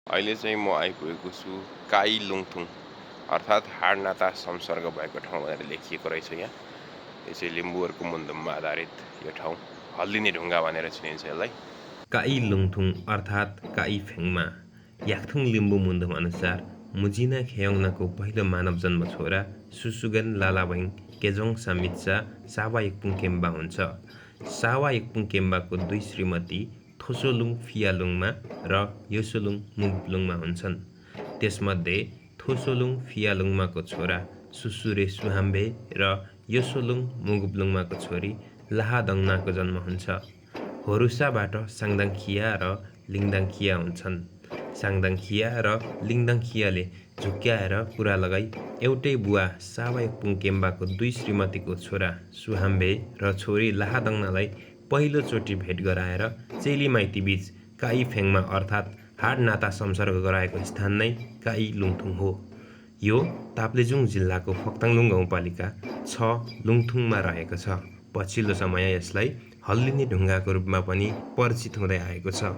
अहिले चाहिँ म आइपुगेको छु काई लुङथुङ अर्थात् हाड नाता संसर्ग भएको ठाउँ भनेर लेखिएको रहेछ यहाँ। यो चाहिँ लिम्बूहरूको मुन्दुममा आधारित यो ठाउँ हल्दिने ढुङ्गा भनेर चिनिन्छ यसलाई। काई लुङथुङ अर्थात् काई फेङमा याक्थुङ लिम्बू मुन्दुम अनुसार मुजिना खेयौङनाको पहिलो मानव जन्म छोरा सुसुगन लालाभैङ केजोङ सामिच्चा सावा यक्पुङ केम्बा हुन्छ। सावा यक्पुङ केम्बाको दुई श्रीमती थोसोलुङ फियालुङमा र योसोलुङ मुगुपलुङमा हुन्छन्। त्यसमध्ये थोसोलुङ फियालुङमाको छोरा सुसुरे सुहाम्बे र योसोलुङ मुगुपलुङमाको छोरी लाहादङनाको जन्म हुन्छ। होरुसाबाट साङदाङखिया र लिङदाङखिया हुन्छन्। साङदाङखिया र लिङदाङखियाले झुक्क्याएर कुरा लगाई एउटै बुवा सावा यक्पुङ केम्बाको दुई श्रीमतीको छोरा सुहाम्बे र छोरी लाहादङनालाई पहिलोचोटि भेट गराएर चेली माइतीबीच काई फेङमा अर्थात् हाड नाता संसर्ग गराएको स्थान नै काई लुङथुङ हो। यो ताप्लेजुङ जिल्लाको फक्ताङलुङ गाउँपालिका 6 लुङथुङमा रहेको छ। पछिल्लो समय यसलाई हल्दिने ढुङ्गाको रूपमा पनि परिचित हुँदै आएको छ।